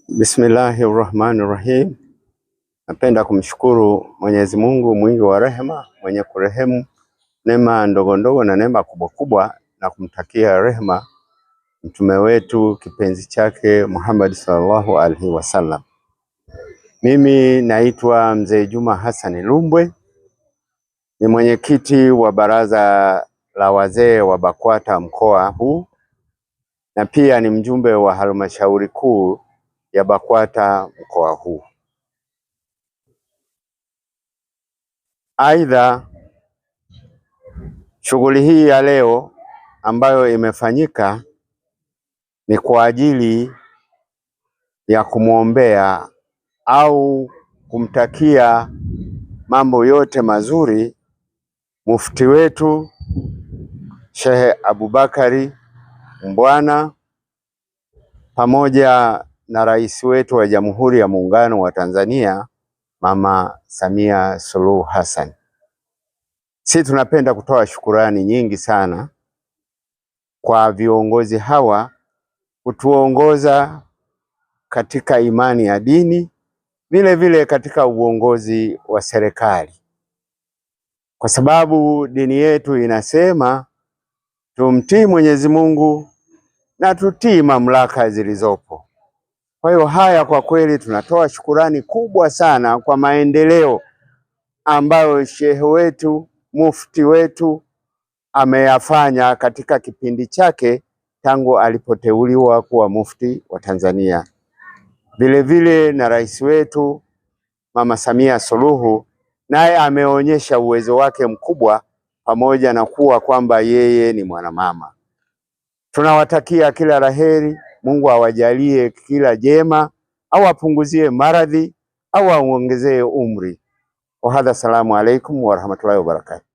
Bismillahi rahmani rahim. Napenda kumshukuru Mwenyezi Mungu mwingi wa rehema, mwenye kurehemu neema ndogo ndogo na neema kubwa kubwa, na kumtakia rehema mtume wetu kipenzi chake Muhammad sallallahu alaihi wasallam. Mimi naitwa Mzee Juma Hassan Lumbwe, ni mwenyekiti wa baraza la wazee wa BAKWATA mkoa huu na pia ni mjumbe wa halmashauri kuu ya BAKWATA mkoa huu. Aidha, shughuli hii ya leo ambayo imefanyika ni kwa ajili ya kumwombea au kumtakia mambo yote mazuri mufti wetu Shehe Abubakari Mbwana pamoja na rais wetu wa Jamhuri ya Muungano wa Tanzania Mama Samia Suluhu Hassan. Sisi tunapenda kutoa shukurani nyingi sana kwa viongozi hawa kutuongoza katika imani ya dini, vile vile katika uongozi wa serikali, kwa sababu dini yetu inasema tumtii Mwenyezi Mungu na tutii mamlaka zilizopo. Kwa hiyo haya, kwa kweli tunatoa shukurani kubwa sana kwa maendeleo ambayo shehe wetu mufti wetu ameyafanya katika kipindi chake tangu alipoteuliwa kuwa mufti wa Tanzania. Vilevile na rais wetu Mama Samia Suluhu naye ameonyesha uwezo wake mkubwa, pamoja na kuwa kwamba yeye ni mwanamama. Tunawatakia kila laheri, Mungu awajalie kila jema, au apunguzie maradhi au aongezee umri. Wahadha, salamu alaikum warahmatullahi wabarakatuh.